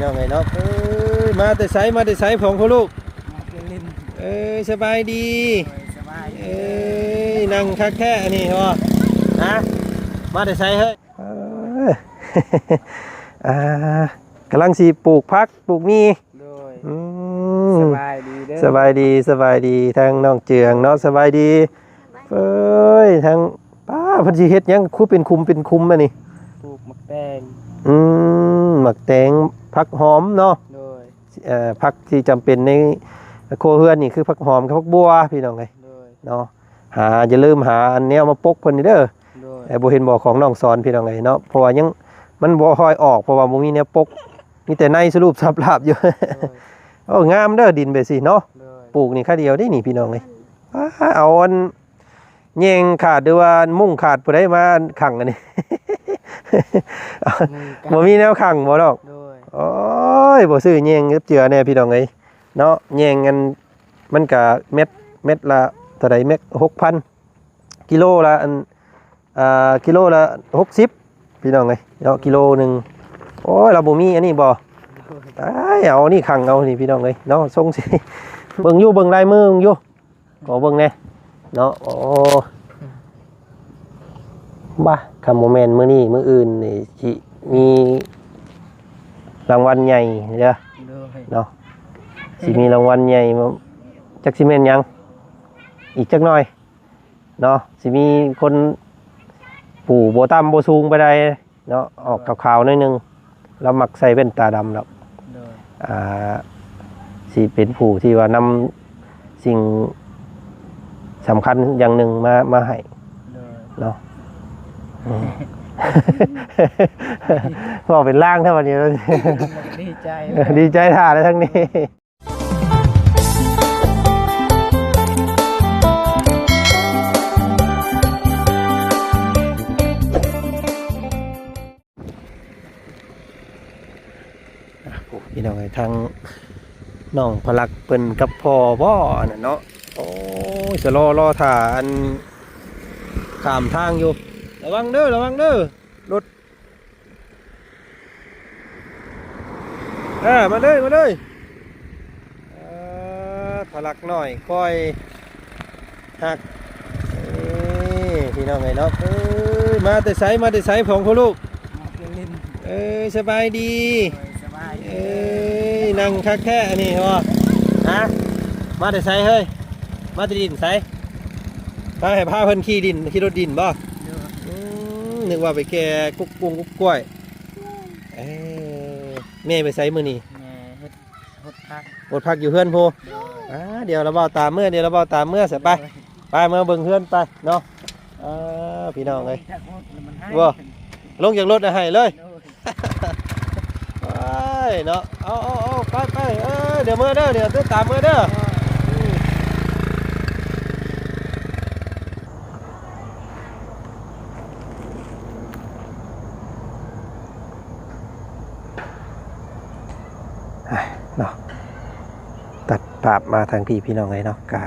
ເອົາໄງເນາະ ເອີຍ ມາແຕ່ໃສ ມາແຕ່ໃສ ສອງພໍ່ລູກ? ມາແຕ່ຫຼິ້ນ. ເອີຍ ສະບາຍດີ. ໂດຍ ສະບາຍດີ. ເອີຍ ນັ່ງຄັກແທ້ອັນນີ້ ເຫັນບໍ່? ຮະ? ມາແຕ່ໃສເຮີ້ຍ? ເອີ ອ່າ ກຳລັງຊິປູກຜັກ ປູກໝີ່. ໂດຍ ອືມ ສະບາຍດີເດີ. ສະບາຍດີ ສະບາຍດີ ທາງນ້ອງເຈືອງເນາະ ສະບາຍດີ. ເອີຍ ທາງ ປ້າ ເພິ່ນຊິເຮັດຫຍັງ ຄືເປັນຂຸມເປັນຂຸມແບບນີ້? ປູກໝາກແຕງ. ອືມ ໝາກແຕງ ຜັກຫອມເນາະ. ໂດຍ ເອີ ຜັກທີ່ຈຳເປັນໃນຄົວເຮືອນນີ້ຄືຜັກຫອມກັບຜັກບົ່ວ ພີ່ນ້ອງເອີຍ. ໂດຍ ເນາະ ຫາ ຢ່າລືມຫາອັນແນວມາປົກເພິ່ນນີ້ເດີ. ໂດຍ ເອີ ບໍ່ເຫັນບໍ່ຂອງນ້ອງສອນ ພີ່ນ້ອງເອີຍເນາະ ເພາະວ່າຍັງ ມັນບໍ່ຄ່ອຍອອກ ເພາະວ່າບໍ່ມີແນວປົກ ມີແຕ່ໃນສະຫຼຸບສັບລາບຢູ່. ໂດຍ ໂອ້ ງາມເດີ ດິນແບບຊີ້ເນາະ. ໂດຍ ປູກນີ້ຄາດດຽວເດ້ນີ້ ພີ່ນ້ອງເອີຍ. ອ້າ ເອົາອັນ ແຍງຂາດ ຫຼືວ່າມຸ້ງຂາດ ຜູ້ໃດມາຂັງອັນນີ້? ບໍ່ມີແນວຂັງບໍ່ນ້ອງ? ໂດຍ ໂອ້ຍ ບໍ່ຊື້ແຍງຈັບເຈືອແດ່ ພີ່ນ້ອງເອີຍເນາະ. ແຍງອັນ ມັນກະແມັດ ແມັດລະເທົ່າໃດ? ແມັດ ຫົກພັນ ກິໂລລະອັນ ອ່າ ກິໂລລະຫົກສິບ ພີ່ນ້ອງເອີຍເນາະ ກິໂລໜຶ່ງ. ໂອ້ຍ ລາວບໍ່ມີອັນນີ້ບໍ່? ຕາຍ ເອົານີ້ຂັງເອົານີ້ ພີ່ນ້ອງເອີຍເນາະ. ຊົງຊິ ເບິ່ງຢູ່ ເບິ່ງລາຍມືຢູ່ ຂໍເບິ່ງແດ່ເນາະ. ໂອ້ ບ້າ ຄັນບໍ່ແມ່ນມື້ນີ້ ມື້ອື່ນນີ້ ຊິມີລາງວັນໃຫຍ່ເດີ. ໂດຍ ເນາະ ຊິມີລາງວັນໃຫຍ່ ຈັກຊິແມ່ນຫຍັງ ອີກຈັກໜ່ອຍເນາະ. ຊິມີຄົນຜູ້ບໍ່ຕ່ຳບໍ່ສູງປານໃດ ເນາະ ອອກຂາວໆໜ້ອຍໜຶ່ງ ລາວມັກໃສ່ແວ່ນຕາດຳດອກ. ໂດຍ ອ່າ ຊິເປັນຜູ້ທີ່ວ່ານຳສິ່ງສຳຄັນຢ່າງໜຶ່ງມາ ມາໃຫ້. ໂດຍ ເນາະ ອືມ ເວົ້າເປັນລາງແທ້ບັດນີ້. ດີໃຈ ດີໃຈຖ້າແລ້ວທາງນີ້. ອ່ະ ໂອ້ ພີ່ນ້ອງເອີຍ ທາງນ້ອງພະລັກເພິ່ນກັບພໍ່ບໍ ອັນນັ້ນເນາະ. ໂອ້ຍ ສະລໍລໍຖ້າອັນຂ້າມທາງຢູ່. ລະວັງເດີ ລະວັງເດີ ລົດ. ເອີ ມາເລີຍ ມາເລີຍ. ເອີ ພະລັກນ້ອຍຄອຍຮັກ. ເອີ ພີ່ນ້ອງເອີຍເນາະ ເອີຍ ມາແຕ່ໃສ ມາແຕ່ໃສ ສອງພໍ່ລູກ? ມາແຕ່ຫຼິ້ນ. ເອີຍ ສະບາຍດີ. ໂດຍ ສະບາຍດີ. ເອີຍ ນັ່ງຄັກແທ້ອັນນີ້ ເຫັນບໍ່? ຮະ? ມາແຕ່ໃສເຮີ້ຍ? ມາແຕ່ດິນໃສ? ພາ ໃຫ້ພາເພິ່ນຂີ່ດິນ ຂີ່ລົດດິນບໍ່? ໂດຍ. ອືມ ນຶກວ່າໄປແກ່ກົກກຸ້ງກົກກ້ວຍ. ເອີ ແມ່ໄປໃສມື້ນີ້? ແມ່ເຮັດ ຫົດຜັກ ຫົດຜັກຢູ່ເຮືອນພຸ້ນ. ໂດຍ. ອ່າ ດຽວລາວເວົ້າຕາມເມືອ ດຽວລາວເວົ້າຕາມເມືອ ສະ ໄປ ໂດຍ ໄປ ເມືອເບິ່ງເຮືອນໄປເນາະ. ເອີ ພີ່ນ້ອງເອີຍ ບໍ່ ລົງຈາກລົດນະ ໄຫ້ເລີຍ. ໂດຍ. ໂອ້ຍເນາະ ເອົາ ເອົາ ເອົາ ໄປ ໄປ ເອີ ດຽວເມືອເດີ ດຽວຕິດຕາມເມືອເດີ. ອ່ະ ເນາະ ຕັດພາບມາທາງພີ້ ພີ່ນ້ອງເອີຍເນາະ ກະ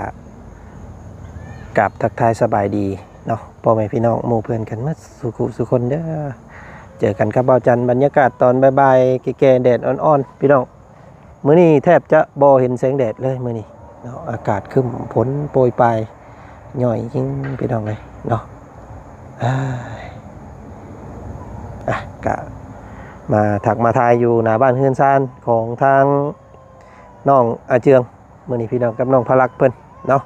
ກາບທັກທາຍສະບາຍດີເນາະ ພໍ່ແມ່ພີ່ນ້ອງໝູ່ເພື່ອນກັນໝົດສູ່ຄູ່ສູ່ຄົນເດີ. ເຈີກັນກັບບ່າວຈັນ ບັນຍາກາດຕອນບ່າຍໆ ແກ່ໆ ແດດອ່ອນໆ ພີ່ນ້ອງ. ມື້ນີ້ແທບຈະບໍ່ເຫັນແສງແດດເລີຍມື້ນີ້ເນາະ ອາກາດຄຶ້ມ ຝົນໂປຍປາຍ ຍ້ອຍຍິງ ພີ່ນ້ອງເອີຍເນາະ. ເອີຍ ອ່ະ ກະມາທັກມາທາຍຢູ່ໜ້າບ້ານເຮືອນຊານຂອງທາງນ້ອງອາເຈືອງ ມື້ນີ້ພີ່ນ້ອງກັບນ້ອງພະລັກເພິ່ນເນາະ.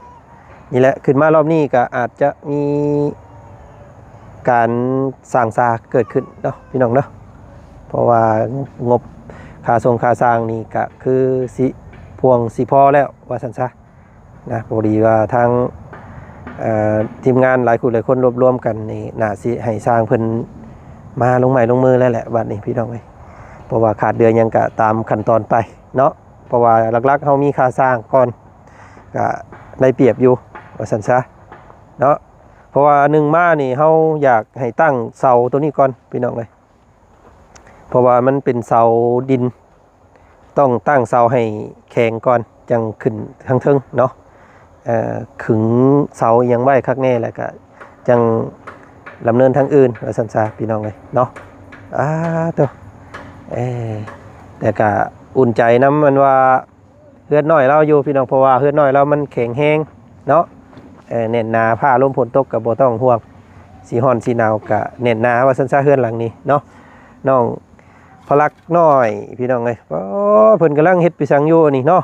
ນີ້ແຫຼະ ຂຶ້ນມາລອບນີ້ກະອາດຈະມີການສ້າງສາເກີດຂຶ້ນເນາະ ພີ່ນ້ອງເນາະ ເພາະວ່າງົບຄ່າສົ່ງຄ່າສ້າງນີ້ກະຄືຊິພຽງຊິພໍແລ້ວວ່າຊັ້ນຊະນະ. ພໍດີວ່າທາງ ເອີ ທີມງານຫຼາຍຄູ່ຫຼາຍຄົນລວບລວມກັນນີ້ ໜ້າຊິໃຫ້ຊ່າງເພິ່ນມາລົງໄມ້ລົງມືແລ້ວແຫຼະບັດນີ້ ພີ່ນ້ອງເອີຍ ເພາະວ່າຂາດເດືອນຫຍັງກະຕາມຂັ້ນຕອນໄປເນາະ. ເພາະວ່າຫຼັກໆເຮົາມີຄ່າສ້າງກ່ອນ ກະໄດ້ປຽບຢູ່ວ່າຊັ້ນຊະເນາະ. ເພາະວ່າໜຶ່ງມານີ້ເຮົາຢາກໃຫ້ຕັ້ງເສົາໂຕນີ້ກ່ອນ ພີ່ນ້ອງເອີຍ ເພາະວ່າມັນເປັນເສົາດິນ ຕ້ອງຕັ້ງເສົາໃຫ້ແຂງກ່ອນ ຈັ່ງຂຶ້ນທາງເທິງເນາະ. ເອີ ຂຶງເສົາອີ່ຫຍັງໄວ້ຄັກແນ່ ແລ້ວກະຈັ່ງດຳເນີນທາງອື່ນວ່າຊັ້ນຊະ ພີ່ນ້ອງເອີຍເນາະ. ອາ ໂຕ ເອີ ແຕ່ກະອຸ່ນໃຈນຳ ອັນວ່າເຮືອນນ້ອຍລາວຢູ່ພີ່ນ້ອງ ເພາະວ່າເຮືອນນ້ອຍລາວມັນແຂງແຮງເນາະ ເອີ ແໜ້ນໜາ ຟ້າລົມຝົນຕົກກະບໍ່ຕ້ອງຫ່ວງ ຊິຮ້ອນຊິໜາວກະແໜ້ນໜາວ່າຊັ້ນຊະ ເຮືອນຫຼັງນີ້ເນາະ ນ້ອງພະລັກນ້ອຍພີ່ນ້ອງເອີຍ. ອໍ ເພິ່ນກຳລັງເຮັດໄປສັງຢູ່ນີ້ເນາະ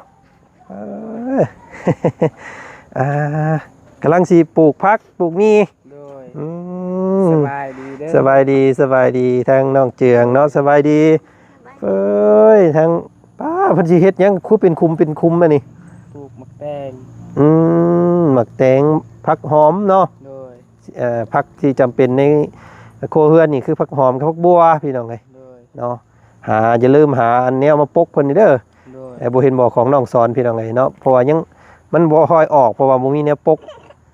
ເອີ ອ່າ ກຳລັງຊິປູກຜັກປູກໝີ່ ໂດຍ ອືມ ສະບາຍດີເດີ ສະບາຍດີ ສະບາຍດີ ທາງນ້ອງເຈືອງເນາະ ສະບາຍດີ. ເອີຍ ທາງ ປ້າ ເພິ່ນຊິເຮັດຫຍັງ ຄືເປັນຂຸມເປັນຂຸມອັນນີ້? ປູກໝາກແຕງ ອືມ ໝາກແຕງ ຜັກຫອມເນາະ ໂດຍ ເອີ ຜັກທີ່ຈຳເປັນໃນຄົວເຮືອນນີ້ຄືຜັກຫອມກັບຜັກບົ່ວ ພີ່ນ້ອງເອີຍ ໂດຍ ເນາະ. ຫາ ຢ່າລືມຫາອັນແນວມາປົກເພິ່ນນີ້ເດີ ໂດຍ ເອີ ບໍ່ເຫັນບໍ່ຂອງນ້ອງສອນ ພີ່ນ້ອງເອີຍເນາະ ເພາະວ່າຍັງ ມັນບໍ່ຄ່ອຍອອກ ເພາະວ່າບໍ່ມີແນວປົກ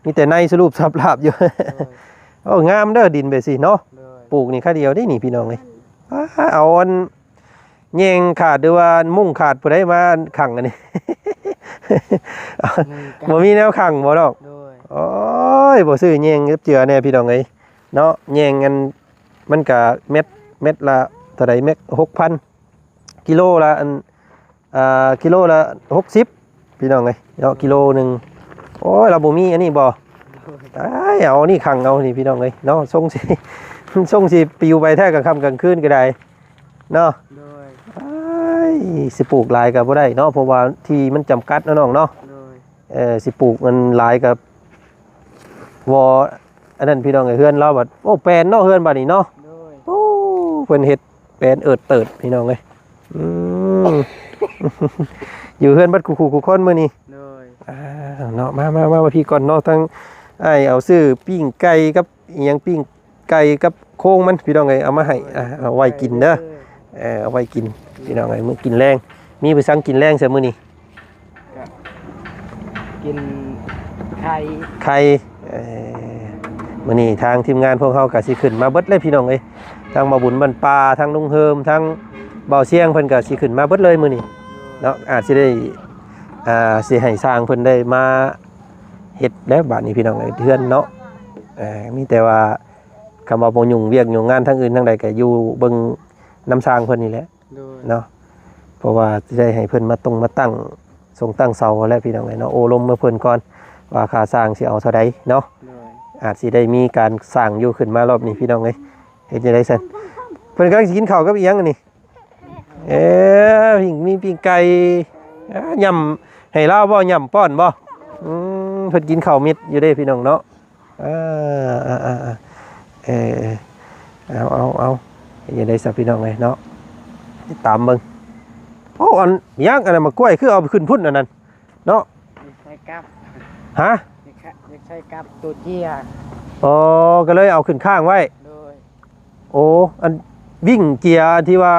ມີແຕ່ໃນສະຫຼຸບສັບລາບຢູ່ ໂດຍ ໂອ້ ງາມເດີ ດິນແບບຊີ້ເນາະ ໂດຍ ປູກນີ້ຄາດຽວເດ້ນີ້ ພີ່ນ້ອງເອີຍ. ອ້າ ເອົາອັນ ແຍງຂາດ ຫຼືວ່າມຸ້ງຂາດ ຜູ້ໃດມາຂັງອັນນີ້? ບໍ່ມີແນວຂັງບໍ່ນ້ອງ? ໂດຍ ໂອ້ຍ ບໍ່ຊື້ແຍງກັບເຈືອແດ່ພີ່ນ້ອງເອີຍເນາະ ແຍງອັນ ມັນກະແມັດ ແມັດລະເທົ່າໃດ ແມັດ ຫົກພັນ ກິໂລລະອັນ ອ່າ ກິໂລລະຫົກສິບ ພີ່ນ້ອງເອີຍເນາະ ກິໂລໜຶ່ງ. ໂອ້ຍ ລາວບໍ່ມີອັນນີ້ບໍ່? ຕາຍ ເອົານີ້ຂັງເອົານີ້ ພີ່ນ້ອງເອີຍເນາະ ຊົງຊິ ຊົງຊິປິວໄປແທ້ ກາງຄ່ຳກາງຄືນກໍໄດ້ເນາະ ໂດຍ ອ້າຍ ຊິປູກຫຼາຍກໍບໍ່ໄດ້ເນາະ ເພາະວ່າທີ່ມັນຈຳກັດເນາະນ້ອງເນາະ ໂດຍ ເອີ ຊິປູກມັນຫຼາຍກໍບໍ່ ອັນນັ້ນ ພີ່ນ້ອງເອີຍ ເຮືອນລາວບັດ ໂອ້ ແປນເນາະ ເຮືອນບັດນີ້ເນາະ ໂດຍ ໂອ້ ເພິ່ນເຮັດ ແປນເອີດເຕີດ ພີ່ນ້ອງເອີຍ ອືມ ຢູ່ເຮືອນເບິດຄູ່ໆຄູ່ຄົນມື້ນີ້ ໂດຍ ອ່າ ເນາະ ມາ ມາ ມາ ມາ ພີ່ກ່ອນເນາະ ທາງອ້າຍເອົາຊື້ປີ້ງໄກ່ກັບອີ່ຫຍັງ ປີ້ງໄກ່ກັບໂຄງມັນ ພີ່ນ້ອງເອີຍ ເອົາມາໃຫ້ ໂດຍ ອ່າ ເອົາໄວ້ກິນເດີ ເອີ ເອົາໄວ້ກິນ ພີ່ນ້ອງເອີຍ ມື້ກິນແລງ ມີໄປສັງກິນແລງຊະມື້ນີ້? ກະກິນໄຂ່ ໄຂ່ ເອີ ມື້ນີ້ທາງທີມງານພວກເຮົາກະຊິຂຶ້ນມາເບິດເລີຍພີ່ນ້ອງເອີຍ ທັງບ່າວບຸນບ້ານປ່າ ທັງລຸງເຮີມ ທັງບ່າວຊຽງ ເພິ່ນກະຊິຂຶ້ນມາເບິດເລີຍມື້ນີ້ເນາະ ອາດຊິໄດ້ ອ່າ ຊິໃຫ້ຊ່າງເພິ່ນໄດ້ມາເຮັດແລ້ວບາດນີ້ພີ່ນ້ອງເອີຍ ເຮືອນເນາະ ເອີ ມີແຕ່ວ່າ ຄຳວ່າບໍ່ຫຍຸ້ງວຽກຫຍຸ້ງງານທາງອື່ນທາງໃດ ກະຢູ່ເບິ່ງນຳຊ່າງເພິ່ນນີ້ແຫຼະ ໂດຍ ເນາະ ເພາະວ່າຊິໄດ້ໃຫ້ເພິ່ນມາຕົງມາຕັ້ງ ຊົງຕັ້ງເສົາແຫຼະພີ່ນ້ອງເອີຍເນາະ ໂອ້ລົມນຳເພິ່ນກ່ອນວ່າຄ່າສ້າງຊິເອົາເທົ່າໃດເນາະ ໂດຍ ອາດຊິໄດ້ມີການສ້າງຢູ່ຂຶ້ນມາລອບນີ້ພີ່ນ້ອງເອີຍ ເຮັດຈັ່ງໃດຊັ້ນ ເພິ່ນກຳລັງຊິກິນເຂົ້າກັບອີ່ຫຍັງອັນນີ້? ເອີ ມີປີ້ງໄກ່ ເອີ ຫຍ້ຳໃຫ້ລາວບໍ່? ຫຍ້ຳປ້ອນບໍ່? ອືມ ເພິ່ນກິນເຂົ້າເມັດຢູ່ເດ້ພີ່ນ້ອງເນາະ ເອີ ເອີ ເອີ ເອີ ເອີ ເອົາ ເອົາ ເອົາ ເຮັດຈັ່ງໃດຊະພີ່ນ້ອງເອີຍເນາະ ຕິດຕາມເບິ່ງ ໂອ້ ອັນຫຍັງອັນນັ້ນ ໝາກກ້ວຍຄືເອົາໄປຂຶ້ນພຸ້ນອັນນັ້ນເນາະ ຢາກໃສ່ກັບ ຮະ? ຢາກໃສ່ກັບໂຕເຈ້ຍ ອໍ ກໍເລີຍເອົາຂຶ້ນຄ້າງໄວ້ ໂດຍ ໂອ້ ອັນວິ້ງເຈຍທີ່ວ່າ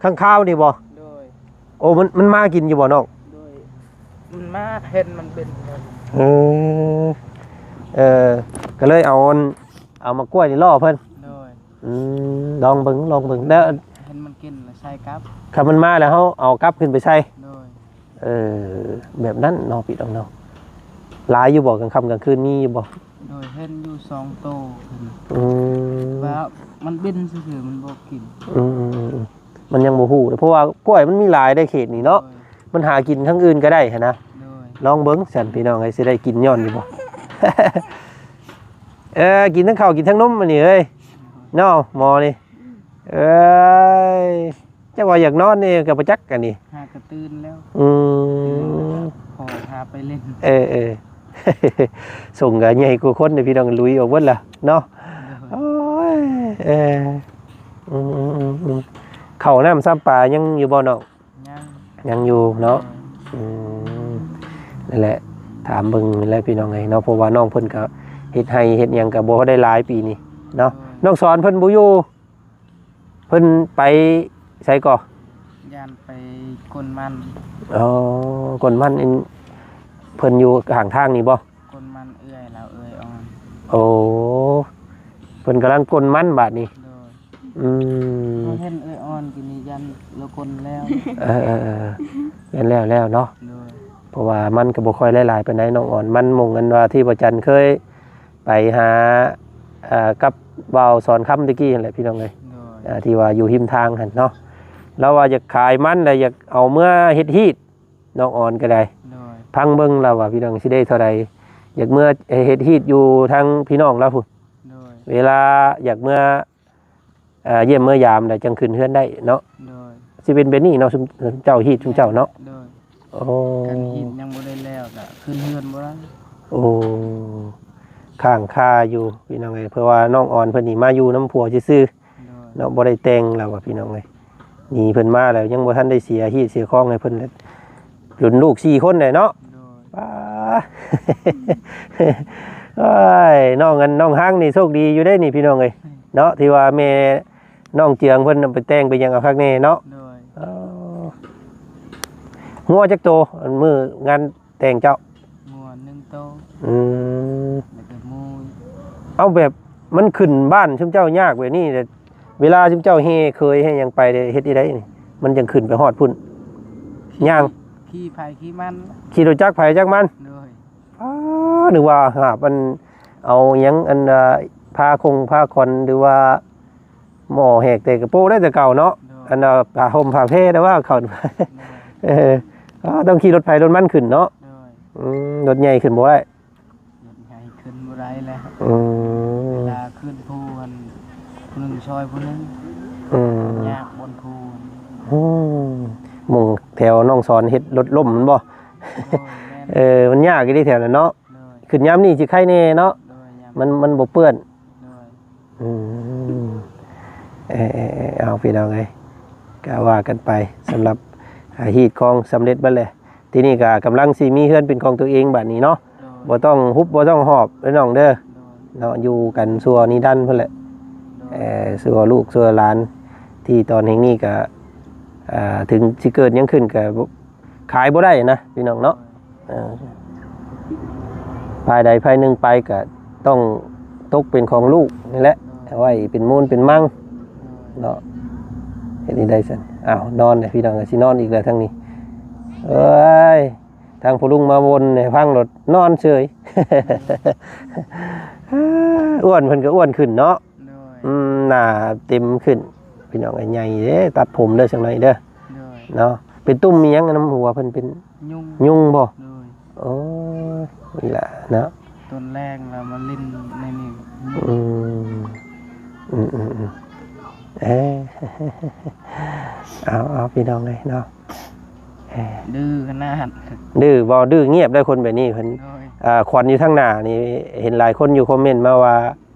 ຄ້າງຄາວນີ້ບໍ່? ໂດຍ ໂອ້ ມັນ ມັນມາກິນຢູ່ບໍ່ນ້ອງ? ໂດຍ ມັນມາເຫັນມັນເປັນ ເອີ ເອີ ກໍເລີຍເອົາອັນ ເອົາໝາກກ້ວຍນີ້ລໍ້ເພິ່ນ ໂດຍ ອືມ ລອງເບິ່ງ ລອງເບິ່ງ ແລ້ວເຫັນມັນກິນແລ້ວໃສ່ກັບ ຄັນມັນມາແລ້ວເຮົາເອົາກັບຂຶ້ນໄປໃສ່ ໂດຍ ເອີ ແບບນັ້ນເນາະ ພີ່ນ້ອງເນາະ ຫຼາຍຢູ່ບໍ່? ກາງຄ່ຳກາງຄືນມີຢູ່ບໍ່? ໂດຍ ເຫັນຢູ່ສອງໂຕຂຶ້ນ ອືມ ວ່າມັນບິນຊື່ໆ ມັນບໍ່ກິນ ອືມ ມັນຍັງບໍ່ຮູ້ເດ້ ເພາະວ່າກ້ວຍມັນມີຫຼາຍໃນເຂດນີ້ເນາະ ໂດຍ ມັນຫາກິນທາງອື່ນກໍໄດ້ຫັ້ນນະ ໂດຍ ລອງເບິ່ງຊັ້ນ ພີ່ນ້ອງເອີຍ ຊິໄດ້ກິນຍ້ອນຢູ່ບໍ່? ເອີ ກິນທັງເຂົ້າກິນທັງນົມອັນນີ້ເອີຍ ເນາະ ໝໍນີ້ ເອີຍ ຈັກວ່າຢາກນອນນີ້ກໍບໍ່ຈັກອັນນີ້ ຫາກະຕື່ນແລ້ວ ອືມ ພໍພາໄປຫຼິ້ນ ເອີ ເອີ ຊົງກະໃຫຍ່ກວ່າຄົນເດ້ພີ່ນ້ອງ ລຸຍອອກເບິດລະເນາະ ໂດຍ ໂອ້ຍ ເອີ ອືມໆໆໆ ເຂົ້ານ້ຳຊຳປາຍັງຢູ່ບໍ່ນ້ອງ? ຍັງ ຍັງຢູ່ເນາະ ໂດຍ ອືມ ນັ້ນແຫຼະ ຖາມເບິ່ງແຫຼະພີ່ນ້ອງເອີຍເນາະ ເພາະວ່ານ້ອງເພິ່ນກະເຮັດໄຮ່ເຮັດຫຍັງກະບໍ່ໄດ້ຫຼາຍປີນີ້ເນາະ ໂດຍ ນ້ອງສອນເພິ່ນບໍ່ຢູ່ ເພິ່ນໄປໃສກໍ? ຢ້ານໄປກົນມັນ ອໍ ກົນມັນ ເພິ່ນຢູ່ຂ້າງທາງນີ້ບໍ່? ກົນມັນເອື້ອຍລາວ ເອື້ອຍອອນ ໂອ້ ເພິ່ນກຳລັງກົນມັນບາດນີ້ ໂດຍ ອືມ ເຮົາເຫັນເອື້ອຍອອນກິນນີ້ຢ້ານລາວກົນແລ້ວ ເອີໆໆ ແມ່ນແລ້ວໆເນາະ ໂດຍ ເພາະວ່າມັນກໍບໍ່ຄ່ອຍໄດ້ຫຼາຍປານໃດນ້ອງອອນ ມັນໝ່ອງອັນວ່າທີ່ພະຈັນເຄີຍ ໄປຫາ ເອີ ກັບບ່າວສອນຄຳແຕ່ກີ້ຫັ້ນແຫຼະພີ່ນ້ອງເອີຍ ໂດຍ ເອີ ທີ່ວ່າຢູ່ຮິມທາງຫັ້ນເນາະ ລາວວ່າຢາກຂາຍມັນ ແລະຢາກເອົາເມືອເຮັດຮີດ ນ້ອງອອນກໍໄດ້ ໂດຍ ຟັງເບິ່ງລາວວ່າ ພີ່ນ້ອງ ຊິໄດ້ເທົ່າໃດ ຢາກເມືອເຮັດຮີດຢູ່ທາງພີ່ນ້ອງລາວພຸ້ນ ໂດຍ ເວລາຢາກເມືອ ເອີ ຢ້ຽມເມືອຢາມແລ້ວຈັ່ງຂຶ້ນເຮືອນໄດ້ເນາະ ໂດຍ ຊິເປັນແບບນີ້ເນາະ ຊຸມເຈົ້າຮີດຊຸມເຈົ້າເນາະ ໂດຍ ໂອ້ ຄັນຮີດຍັງບໍ່ໄດ້ແລ້ວກໍຂຶ້ນເຮືອນບໍ່ໄດ້ ໂອ້ ຄ້າງຄາຢູ່ພີ່ນ້ອງເອີຍ ເພາະວ່ານ້ອງອອນເພິ່ນນີ້ມາຢູ່ນຳຜົວຊື່ໆ ໂດຍ ເນາະ ບໍ່ໄດ້ແຕ່ງແລ້ວວ່າພີ່ນ້ອງເອີຍ ໜີເພິ່ນມາແລ້ວຍັງບໍ່ທັນໄດ້ເສຍຮີດເສຍຄອງໃຫ້ເພິ່ນເລີຍ ລຸ້ນລູກສີ່ຄົນແຫຼະເນາະ ໂດຍ ປ້າ ໂອ້ຍ ນ້ອງອັນ ນ້ອງຮັງນີ້ໂຊກດີຢູ່ເດ້ນີ້ພີ່ນ້ອງເອີຍ ເນາະ ທີ່ວ່າແມ່ນ້ອງເຈືອງເພິ່ນໄປແຕ່ງໄປຫຍັງເອົາຄັກແນ່ເນາະ ໂດຍ ເອີ ງົວຈັກໂຕ ອັນມື້ງານແຕ່ງເຈົ້າ? ງົວໜຶ່ງໂຕ ອືມ ແລ້ວກໍໝູ ເອົາ ແບບມັນຂຶ້ນບ້ານຊຸມເຈົ້າຍາກແບບນີ້ ເວລາຊຸມເຈົ້າແຫ່ເຂີຍແຫ່ຫຍັງໄປເດ້ ເຮັດຈັ່ງໃດນີ້ ມັນຈັ່ງຂຶ້ນໄປຮອດພຸ້ນ? ຂີ່ ຍ່າງ ຂີ່ໃຜຂີ່ມັນ ຂີ່ລົດຈັກໃຜຈັກມັນ ໂດຍ ອ້າ ນຶກວ່າຫາບອັນ ເອົາຫຍັງ ອັນ ອ່າ ຜ້າຄົງຜ້າຂວັນ ຫຼືວ່າ ໝໍ້ແຫກແຕ່ກະໂປະໄດ້ແຕ່ເກົ່າເນາະ ໂດຍ ອັນວ່າຜ້າຫົ່ມຜ້າແພແຕ່ວ່າເຂົາ ໂດຍ ເອີ ຕ້ອງຂີ່ລົດໃຜລົດມັນຂຶ້ນເນາະ ໂດຍ ອືມ ລົດໃຫຍ່ຂຶ້ນບໍ່ໄດ້ ລົດໃຫຍ່ຂຶ້ນບໍ່ໄດ້ແລ້ວ ອືມ ເວລາຂຶ້ນພູຫັ້ນ ຜູ້ໜຶ່ງຊ່ອຍຜູ້ໜຶ່ງ ອືມ ຍາກບ່ອນພູ ອືມ ໝ່ອງແຖວນ້ອງສອນເຮັດລົດລົ້ມແມ່ນບໍ່? ໂດຍ ແມ່ນ ເອີ ມັນຍາກອີ່ຫຼີແຖວນັ້ນເນາະ ໂດຍ ຂຶ້ນຍາມນີ້ຊິໄຄແນ່ເນາະ ໂດຍ ຍາມ ມັນ ມັນບໍ່ເປື້ອນ ໂດຍ ອືມ ເອີ ເອີ ເອີ ເອົາ ພີ່ນ້ອງເອີຍ ກະວ່າກັນໄປ ສຳລັບ ອາ ຮີດຄອງສຳເລັດເບິດແຫຼະ ທີນີ້ກະກຳລັງຊິມີເຮືອນເປັນຂອງຕົວເອງບາດນີ້ເນາະ ໂດຍ ບໍ່ຕ້ອງຮຸບບໍ່ຕ້ອງຫອບເດີນ້ອງເດີ ໂດຍ ເນາະ ຢູ່ກັນຊົ່ວນິລັນພຸ້ນແຫຼະ ໂດຍ ເອີ ຊົ່ວລູກຊົ່ວຫຼານ ທີ່ຕອນແຫ່ງນີ້ກະ ອ່າ ເຖິງຊິເກີດຫຍັງຂຶ້ນກະ ຂາຍບໍ່ໄດ້ນະພີ່ນ້ອງເນາະ ເອີ ຝ່າຍໃດຝ່າຍໜຶ່ງໄປກໍຕ້ອງຕົກເປັນຂອງລູກນີ້ແຫຼະ ເອົາໄວ້ເປັນມູນເປັນມັງເນາະ ເຮັດໃຫ້ໄດ້ຊັ້ນ ອ້າວ ນອນແລ້ວພີ່ນ້ອງ ຊິນອນອີກແລ້ວທາງນີ້ ເອີຍ ທາງພໍ່ລຸງມາວົນໃຫ້ຟັງໂລດ ນອນເສີຍ ອ້ວນເພິ່ນກໍອ້ວນຂຶ້ນເນາະ ໂດຍ ອືມ ໜ້າເຕັມຂຶ້ນ ພີ່ນ້ອງເອີຍ ໃຫຍ່ເດ້ ຕັດຜົມເດີ ຈັ່ງໜ້ອຍເດີ ໂດຍ ເນາະ ເປັນຕຸ່ມອີ່ຫຍັງນຳຫົວເພິ່ນ ເປັນຍຸງ ຍຸງບໍ່? ໂດຍ ໂອ້ຍ ນີ້ລະເນາະ ຕອນແລງລະມາຫຼິ້ນໃນນີ້ ອືມ ອືມໆໆ ເອີ ເອົາໆ ພີ່ນ້ອງເອີຍເນາະ ເອີ ດື້ຂະໜາດ ດື້ບໍ່? ດື້ງຽບໄດ໋ ຄົນແບບນີ້ເພິ່ນ ໂດຍ ອ່າ ຂວັນຢູ່ທາງໜ້ານີ້ ເຫັນຫຼາຍຄົນຢູ່ຄອມເມັນມາວ່າ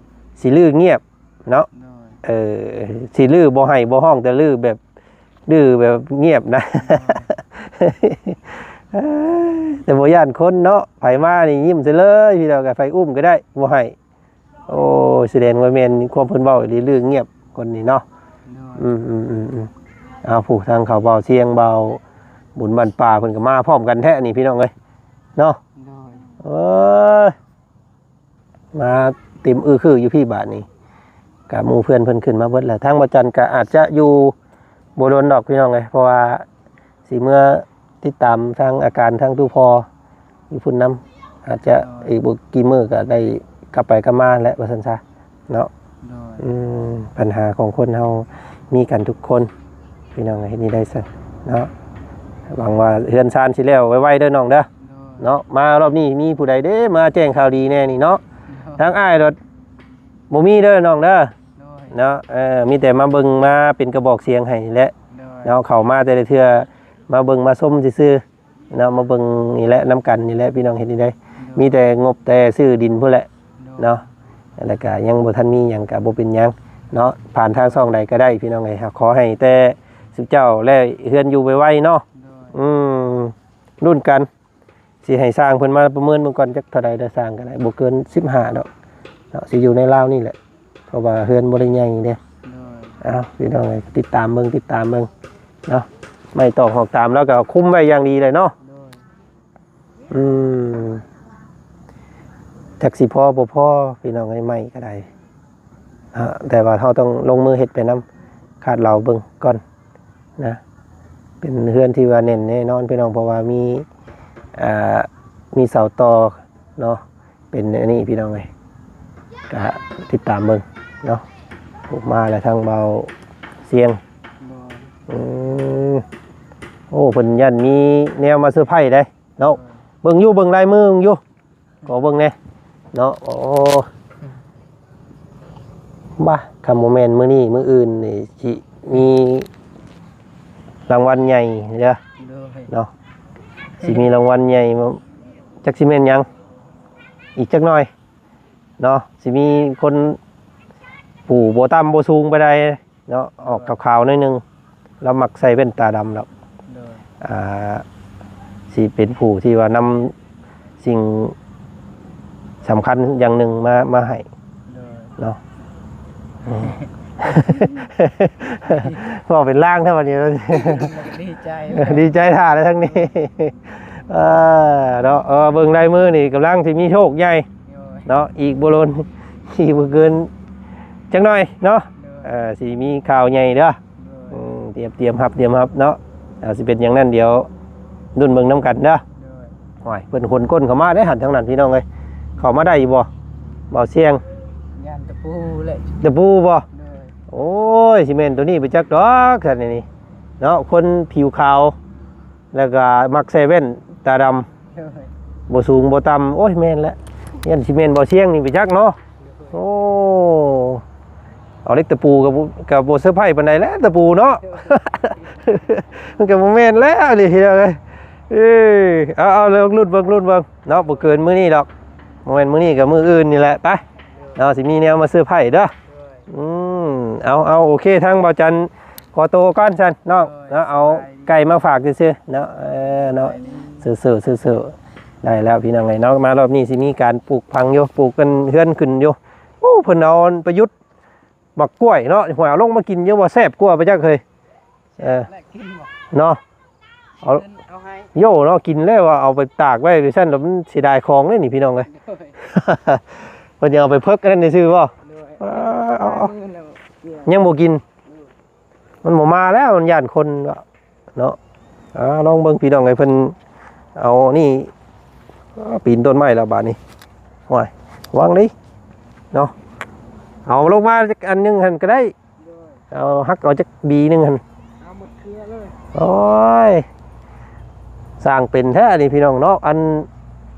ຊິດື້ງຽບ ເນາະ ໂດຍ ເອີ ຊິດື້ບໍ່ໄຫ້ບໍ່ຮ້ອງ ແຕ່ດື້ແບບ ດື້ແບບງຽບນະ ໂດຍ ແຕ່ບໍ່ຢ້ານຄົນເນາະ ໃຜມານີ້ຍິ້ມໃສ່ເລີຍ ພີ່ນ້ອງ ໃຜອຸ້ມກໍໄດ້ ບໍ່ໄຫ້ ໂອ້ ສະແດງວ່າແມ່ນຄວາມເພິ່ນເວົ້າອີ່ຫຼີ ລືງຽບຄົນນີ້ເນາະ ໂດຍ ອືມໆໆໆ ເອົາ ຜູ້ທາງເຂົາເວົ້າສຽງເວົ້າ ບຸນບ້ານປ່າເພິ່ນກໍມາພ້ອມກັນແທ້ນີ້ ພີ່ນ້ອງເອີຍ ເນາະ ໂດຍ ເອີຍ ມາເຕັມອື້ຄືຢູ່ພີ້ບາດນີ້ ກະໝູ່ເພື່ອນເພິ່ນຂຶ້ນມາເບິດແລ້ວ ທາງບໍ່ຈັນກະອາດຈະຢູ່ບໍ່ດົນດອກພີ່ນ້ອງເອີຍ ເພາະວ່າຊິເມືອຕິດຕາມທາງອາການທາງຕູ້ພໍ່ຢູ່ພຸ້ນນຳ ອາດຈະອີກບໍ່ກີ່ມື້ກະໄດ້ກັບໄປກັບມາແຫຼະ ວ່າຊັ້ນຊະເນາະ ໂດຍ ອືມ ບັນຫາຂອງຄົນເຮົາມີກັນທຸກຄົນ ພີ່ນ້ອງເອີຍ ເຮັດນີ້ໄດ້ຊັ້ນເນາະ ຫວັງວ່າເຮືອນຊານຊິແລ້ວໄວໆເດີນ້ອງເດີ ໂດຍ ເນາະ ມາຮອບນີ້ມີຜູ້ໃດເດ້ມາແຈ້ງຂ່າວດີແດ່ນີ້ເນາະ ໂດຍ ທາງອ້າຍໂລດບໍ່ມີເດີນ້ອງເດີ ໂດຍ ເນາະ ເອີ ມີແຕ່ມາເບິ່ງມາເປັນກະບອກສຽງໃຫ້ນີ້ແຫຼະ ໂດຍ ເນາະ ເຂົ້າມາແຕ່ລະເທື່ອມາເບິ່ງມາຊົມຊື່ໆ ເນາະ ມາເບິ່ງນີ້ແຫຼະ ນຳກັນນີ້ແຫຼະ ພີ່ນ້ອງເຮັດນີ້ໄດ້ ໂດຍ ມີແຕ່ງົບແຕ່ຊື້ດິນພຸ້ນແຫຼະ ໂດຍ ເນາະ ແລ້ວກະຍັງບໍ່ທັນມີຫຍັງກະບໍ່ເປັນຫຍັງເນາະ ຜ່ານທາງຊ່ອງໃດກໍໄດ້ ພີ່ນ້ອງເອີຍ ຂໍໃຫ້ແຕ່ຊຸມເຈົ້າແລະເຮືອນຢູ່ໄວໆເນາະ ໂດຍ ອືມ ລຸ້ນກັນ ຊິໃຫ້ຊ່າງເພິ່ນມາປະເມີນເບິ່ງກ່ອນ ຈັກເທົ່າໃດເດີ ຊ່າງກໍໄດ້ ບໍ່ເກີນສິບຫ້າດອກເນາະ ຊິຢູ່ໃນລາວນີ້ແຫຼະ ເພາະວ່າເຮືອນບໍ່ໄດ້ໃຫຍ່ເດ້ ໂດຍ ເອົາ ພີ່ນ້ອງເອີຍ ຕິດຕາມເບິ່ງ ຕິດຕາມເບິ່ງເນາະ ໄມ້ຕອກຫອກຕາມ ແລ້ວກໍຄຸມໄວ້ຢ່າງດີເລີຍເນາະ ໂດຍ ອືມ ຈັກຊິພໍບໍ່ພໍ ພີ່ນ້ອງເອີຍ ໄມ້ກໍໄດ້ ເນາະ ແຕ່ວ່າເຮົາຕ້ອງລົງມືເຮັດໄປນຳ ຄາດເດົາເບິ່ງກ່ອນນະ ເປັນເຮືອນທີ່ວ່າແໜ້ນແນ່ນອນ ພີ່ນ້ອງ ເພາະວ່າມີ ອ່າ ມີເສົາຕໍ່ເນາະ ເປັນອັນນີ້ ພີ່ນ້ອງເອີຍ ກະຕິດຕາມເບິ່ງເນາະ ໂອ້ ມາແລ້ວ ທາງເບົາສຽງ ໂດຍ ອືມ ໂອ້ ເພິ່ນຢ້ານມີແນວມາເຊີໄພໄດ໋ເນາະ. ເບິ່ງຢູ່ ເບິ່ງລາຍມືເບິ່ງຢູ່ ຂໍເບິ່ງແດ່ເນາະ. ໂອ້ ບ້າ ຄັນບໍ່ແມ່ນມື້ນີ້ມື້ອື່ນນີ້ ຊິມີລາງວັນໃຫຍ່ເດີ ໂດຍ ເນາະ. ຊິມີລາງວັນໃຫຍ່ ຈັກຊິແມ່ນຫຍັງ ອີກຈັກໜ່ອຍເນາະ. ຊິມີຄົນຜູ້ບໍ່ຕ່ຳບໍ່ສູງປານໃດ ເນາະ ອອກຂາວໆໜ້ອຍໜຶ່ງ. ລາວມັກໃສ່ແວ່ນຕາດຳດອກ ໂດຍ ອ່າ ຊິເປັນຜູ້ທີ່ວ່ານຳສິ່ງສຳຄັນຢ່າງໜຶ່ງມາ ມາໃຫ້ ໂດຍ ເນາະ. ອືມ ເວົ້າເປັນລາງແທ້ບັດນີ້ ດີໃຈ ດີໃຈຖ້າແລ້ວທາງນີ້ ເອີ ເນາະ. ເອີ ເບິ່ງລາຍມືນີ້ກຳລັງຊິມີໂຊກໃຫຍ່ ໂດຍ ເນາະ. ອີກບໍ່ດົນ ອີກບໍ່ເກີນຈັກໜ່ອຍເນາະ ໂດຍ ເອີ ຊິມີຂ່າວໃຫຍ່ເດີ. ໂດຍ ອືມ ຕຽມ ຕຽມຮັບ ຕຽມຮັບເນາະ. ເອົາ ຊິເປັນຫຍັງນັ້ນ ດຽວລຸ້ນເບິ່ງນຳກັນເດີ. ໂດຍ ໂອ້ຍ ເພິ່ນຂົນກົ້ນເຂົ້າມາເດ້ຫັ້ນ ທາງນັ້ນ ພີ່ນ້ອງເອີຍ. ເຂົ້າມາໄດ້ຢູ່ບໍ່ ບ່າວຊຽງ? ຢ້ານຕະປູແຫຼະ ຕະປູບໍ່? ໂດຍ ໂອ້ຍ ຊິແມ່ນໂຕນີ້ໄປຈັກດອກ ຊັ້ນນີ້ເນາະ. ຄົນຜິວຂາວ ແລ້ວກໍມັກໃສ່ແວ່ນຕາດຳ ໂດຍ ບໍ່ສູງບໍ່ຕ່ຳ. ໂອ້ຍ ແມ່ນແຫຼະ ຢ້ານຊິແມ່ນບ່າວຊຽງນີ້ໄປຈັກເນາະ. ໂອ້ ເອົາເຫຼັກຕະປູກໍບໍ່ ກໍບໍ່ເຊີໄພປານໃດແຫຼະ ຕະປູເນາະ. ໂດຍ ມັນກໍບໍ່ແມ່ນແລ້ວນີ້ ພີ່ນ້ອງເອີຍ. ເອີ ເອົາ ເອົາ ລອງລຸ້ນເບິ່ງ ລຸ້ນເບິ່ງເນາະ. ບໍ່ເກີນມື້ນີ້ດອກ ບໍ່ແມ່ນມື້ນີ້ກໍມື້ອື່ນນີ້ແຫຼະ. ໄປເນາະ ຊິມີແນວມາເຊີໄພເດີ. ໂດຍ ອືມ ເອົາ ເອົາ ໂອເຄ ທາງບ່າວຈັນຂໍໂຕກ່ອນຊັ້ນນ້ອງ ໂດຍ ເນາະ. ເອົາ ສະບາຍດີ ໄກ່ມາຝາກຊື່ໆເນາະ. ເອີ ເນາະ ສະບາຍດີ ເຊີໆ ໄດ້ແລ້ວ ພີ່ນ້ອງເອີຍເນາະ. ມາລອບນີ້ຊິມີການປູກຝັງຢູ່ ປູກກັນເຮືອນຂຶ້ນຢູ່. ໂອ້ ເພິ່ນເອົາໄປຢຸດໝາກກ້ວຍເນາະ ຫ້ວຍ ເອົາລົງມາກິນຢູ່ ວ່າແຊບກວ່າໄປຈັກເຮີຍ. ເອີ ແລະກິນບໍ່ ເນາະ ເອົາ ເອົາໃຫ້ ໂຢເນາະ ກິນແລ້ວວ່າເອົາໄປຕາກໄວ້ຈັ່ງຊັ້ນ ແລ້ວມັນເສຍດາຍຂອງເດ້ນີ້ ພີ່ນ້ອງເອີຍ. ໂດຍ ເພິ່ນຈະເອົາໄປເພິກອັນນັ້ນຊື່ບໍ່? ໂດຍ ເອີ ເອົາ ເອົາ ຍັງບໍ່ກິນ ໂດຍ ມັນບໍ່ມາແລ້ວ ມັນຢ້ານຄົນເນາະ. ອ່າ ລອງເບິ່ງ ພີ່ນ້ອງເອີຍ ເພິ່ນເອົານີ້ ອ່າ ປີນຕົ້ນໄມ້ແລ້ວບາດນີ້. ໂອ້ຍ ລະວັງເດ້ເນາະ. ເອົາລົງມາຈັກອັນໜຶ່ງຫັ້ນກໍໄດ້ ໂດຍ ເອົາຫັກເອົາຈັກບີໜຶ່ງຫັ້ນ ເອົາໝົດເຄືອເລີຍ. ໂອ້ຍ ສ້າງເປັນແທ້ນີ້ ພີ່ນ້ອງເນາະ. ອັນ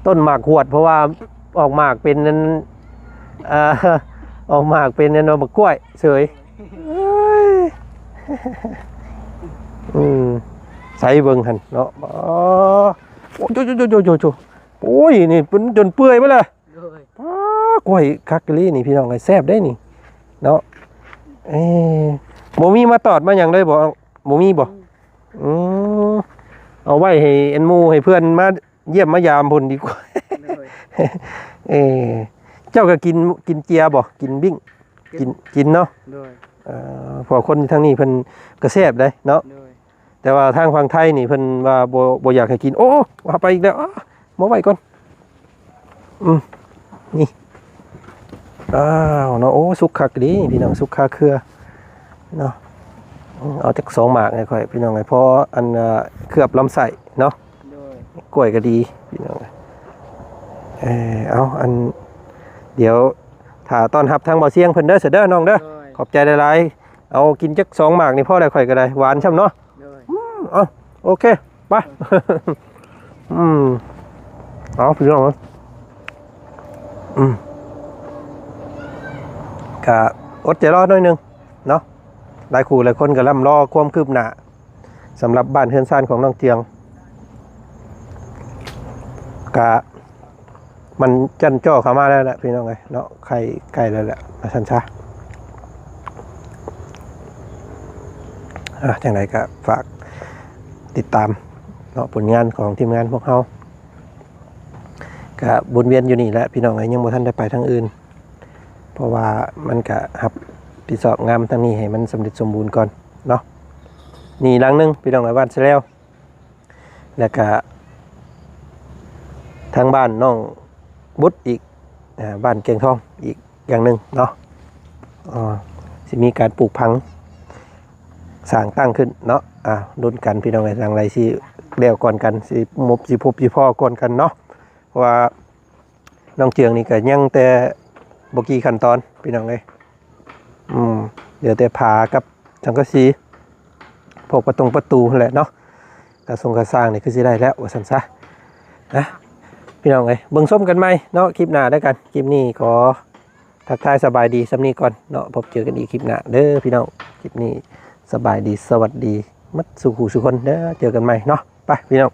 ຕົ້ນໝາກຫວດ ເພາະວ່າອອກໝາກເປັນອັນ ເອີ ອອກໝາກເປັນອັນໝາກກ້ວຍເສີຍ. ເອີຍ ອືມ ໃສ່ເບິ່ງຫັ້ນເນາະ. ອໍ ໂອ້ ໂຈໆໆໆ ໂອ້ຍ ນີ້ເປັນຈົນເປື່ອຍໝົດລະ. ໂດຍ ປ້າ ກ້ວຍຄັກອີ່ຫຼີນີ້ ພີ່ນ້ອງເອີຍ ແຊບເດ້ນີ້ເນາະ. ເອີ ບໍ່ມີມາຕອດມາຫຍັງເລີຍບໍ່? ບໍ່ມີບໍ່? ອືມ ເອົາໄວ້ໃຫ້ອັນໝູ່ໃຫ້ເພື່ອນມາຢ້ຽມມາຢາມພຸ້ນດີກວ່າ. ໂດຍ ເອີ ເຈົ້າກໍກິນ ກິນເຈຍບໍ່? ກິນບິ້ງ? ກິນ ກິນ ກິນເນາະ. ໂດຍ ເອີ ເພາະຄົນທາງນີ້ເພິ່ນກໍແຊບເດ້ເນາະ. ໂດຍ ແຕ່ວ່າທາງຝັ່ງໄທນີ້ເພິ່ນວ່າບໍ່ ບໍ່ຢາກໃຫ້ກິນ. ໂອ້ ວ່າໄປອີກແລ້ວ ເອົາມາໄວ້ກ່ອນ. ອືມ ນີ້ ອ້າວເນາະ. ໂອ້ ສຸກຄັກດີພີ່ນ້ອງ ສຸກຄາເຄືອເນາະ. ເອົາຈັກສອງໝາກໃຫ້ຂ້ອຍ ພີ່ນ້ອງເອີຍ ພໍອັນ ເອີ ເຄືອບລຳໄສ້ເນາະ. ໂດຍ ກ້ວຍກໍດີພີ່ນ້ອງເອີຍ. ເອີ ເອົາ ອັນ ດຽວຖ້າຕ້ອນຮັບທາງບ່າວຊຽງເພິ່ນເດີ ຊະເດີນ້ອງເດີ. ໂດຍ ຂອບໃຈຫຼາຍໆ. ເອົາກິນຈັກສອງໝາກນີ້ພໍແລ້ວ ຂ້ອຍກໍໄດ້ ຫວານຊ່ຳເນາະ. ໂດຍ ອືມ ເອົາ ໂອເຄ ໄປ. ອືມ ເອົາ ພີ່ນ້ອງເອີຍ ອືມ ກະອົດໃຈລໍໜ້ອຍໜຶ່ງເນາະ. ຫຼາຍຄູ່ຫຼາຍຄົນກໍລ່ຳລໍຄວາມຄືບໜ້າ ສຳລັບບ້ານເຮືອນຊານຂອງນ້ອງເຈືອງ ກະ ມັນຈັ່ນຈໍ້ເຂົ້າມາແລ້ວແຫຼະ ພີ່ນ້ອງເອີຍເນາະ. ໃກ້ ໃກ້ແລ້ວແຫຼະ ວ່າຊັ້ນຊະ. ອ່າ ຈັ່ງໃດກໍຝາກຕິດຕາມເນາະ ຜົນງານຂອງທີມງານພວກເຮົາ ກະວົນວຽນຢູ່ນີ້ແຫຼະ ພີ່ນ້ອງເອີຍ. ຍັງບໍ່ທັນໄດ້ໄປທາງອື່ນ ເພາະວ່າມັນກະຮັບຜິດຊອບງານທາງນີ້ໃຫ້ມັນສຳເລັດສົມບູນກ່ອນເນາະ. ນີ້ຫຼັງໜຶ່ງ ພີ່ນ້ອງເອີຍ ບ້ານສະແລວ ແລ້ວກະທາງບ້ານນ້ອງບຸດອີກ ອ່າ ບ້ານແກງທອງອີກຢ່າງໜຶ່ງເນາະ. ອ່າ ຊິມີການປູກຝັງສ້າງຕັ້ງຂຶ້ນເນາະ. ອ່າ ລຸ້ນກັນ ພີ່ນ້ອງເອີຍ ຫຼັງໃດຊິແລ້ວກ່ອນກັນ ຊິພົບ ຊິພົບ ຊິພໍ້ກ່ອນກັນເນາະ. ເພາະວ່ານ້ອງເຈືອງນີ້ກໍຍັງແຕ່ບໍ່ກີ່ຂັ້ນຕອນ ພີ່ນ້ອງເອີຍ. ອືມ ເຫຼືອແຕ່ຝາກັບສັງກະສີ ພວກປະຕົງປະຕູຫັ້ນແຫຼະເນາະ. ຕາຊົງຕາຊ່າງນີ້ຄືຊິໄດ້ແລ້ວວ່າຊັ້ນຊະ ນະ ພີ່ນ້ອງເອີຍ ເບິ່ງຊົມກັນໃໝ່ເນາະ ຄລິບໜ້າແລ້ວກັນ. ຄລິບນີ້ຂໍທັກທາຍສະບາຍດີສ່ຳນີ້ກ່ອນເນາະ ພົບເຈີກັນອີກຄລິບໜ້າເດີພີ່ນ້ອງ. ຄລິບນີ້ສະບາຍດີ ສະຫວັດດີໝົດສູ່ຜູ້ສູ່ຄົນເດີ ເຈີກັນໃໝ່ເນາະ ໄປພີ່ນ້ອງ.